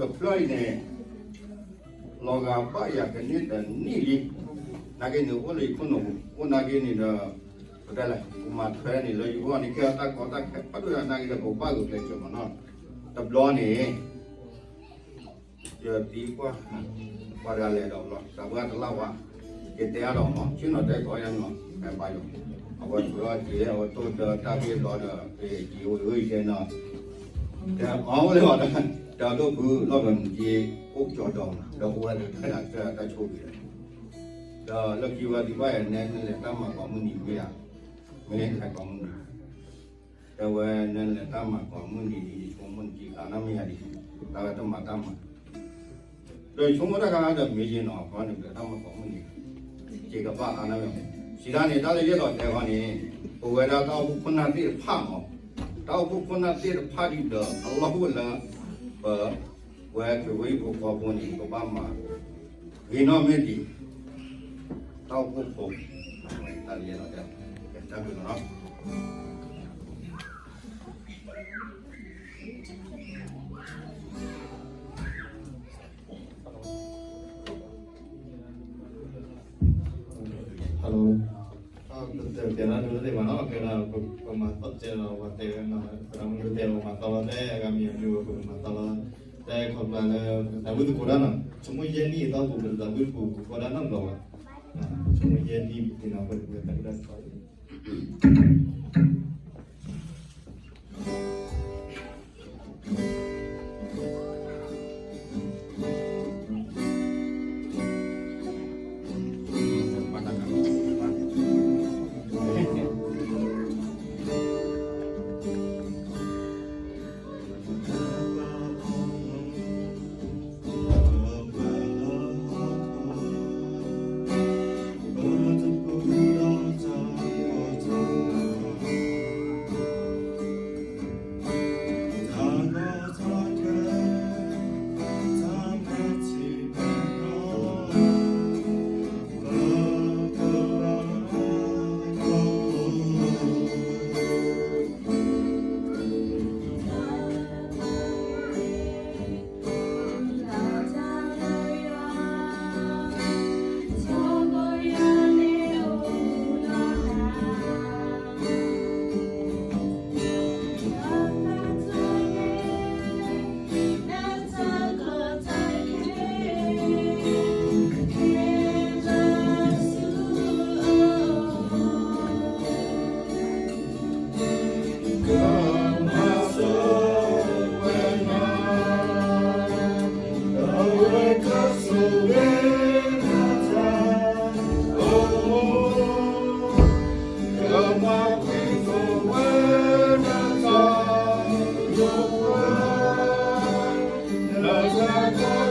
တဖျၢၣ်အံၤန့ၣ် လီၤဂာ်ဘၣ်ယၤကန့ၢ်တနံၣ်လံ. နာ်က့န့ၣ် အိၣ်လၢယခိၣ်နူာ်ပူၤ, အိၣ်နာ်က့န့ၣ်ဒီး ပတဲလဲၣ် ပမၤထွဲန့ၣ်လၢယဂီၢ်န့ၣ် ကဲအတၢ်ကီတၢ်ခဲ ပဒိၣ်နာ်က့ဒီး ပဘၣ်ဂုာ်ကျဲးစၢးမးနီၤ. တဘျီန့ၣ် ယသံကွၢ် ပှၤတဂၤလဲၤဒီးဘျီ တၢ်ပှၢ်တလၢ်ဝါ ယတဲအါဒီးမး ဆ့ၣ်နီၤတဲကီးယၤနီၤ ဟဲပာ်ယီၤ အဝဲတဘျီက့ၤ အဝဲတိၢ်ဒီးတၢ်ဘ့ၣ်ဘျီဒီး က့ၤအိၣ်လၢယတဲနီၤ တဲအီၤလၢအီၤ တၢ်ဒိၣ်ဖုလီၢ်ကမုၢ်က့ အိၣ်ကၠီဒီး ဒီးအိၣ်ဝဲလၢတၢ်ဆိၣ်ဂ့ၤ ဒီးလၢခံဝဲဒံးဘၣ်ယၤနဲ နလဲၤတၢ်မၤကိးမုၢ်နံၤမ့ၢ်ဧါ, မ့ၢ်ဟဲကိးမုၢ်နံၤ တဲဝဲ နလဲၤတၢ်မၤကိးမုၢ်နံၤဒ် ယဆိကမိၣ်နက့ၤခါနီတမံၤယၤဒ် တၢ်ဝဲတမၤတၢ်မၤ ဒီးယဆိကမိၣ်တၢ်ခါဒီးမ့ၢ်ယဲနီၤ ခီန့ၣ် ပတၢ်မၤကိးမုၢ်နံၤ က့ၤကဘၣ်အါနီတမံၤ စံးဒ်န့ၣ် တၢ်လၢယအဲၣ်ဒိးတဲခီန့ၣ် ပဝဲဒၣ်တၢ်အိၣ်ဖှိၣ်ခိၣ်နၢ်သ့ၣ်တဖၣ်မး တၢ်အိၣ်ဖှိၣ်ခိၣ်နၢ်သ့ၣ်တဖၣ်ဒ်ဒီး အလီၢ်အိၣ်လၢ ပ ဝဲခရံာ်ဖိဟံၣ်ဖိဃီဖိန့ၣ် ပဘၣ်မၤ ဂ့ၤနီၢ်မ့ၢ်ဒံး တၢ်အိၣ်ဖှိၣ်ဖိ တၢ်လၢယအဲၣ်ဒိးတဲ တၢ်ဘျုးလီၤနီၤ Hello ပတဲပျးနၤဒိသ့ၣ်မးနီၤ ကဲဒၣ်ပမၤသီၣ်တဲလီၤ ပှၤတဲဝဲနီၤ ပတၢ်မုၢ်ဒိၣ်တဲလီၤ ပမၤသီၣ်လီၤ တဲအဂၤမံၤအမံၤဝဲ ပကမၤသီၣ်လီၤ တဲခီဖျိလၢ ပတၢ်ဝံသကိးဒၣ်နီၤ ဆိကမိၣ်ယဲၢ်နံၣ်အတီၢ်ပူၤ ပတၢ်ဝံသကိး ပကီၣ်ဒၣ်နီတဘျီဘၣ် ဆိကမိၣ်ယဲၢ်နံၣ်ပသ့ၣ်နီၤ ပတၢ်ဝံသကိး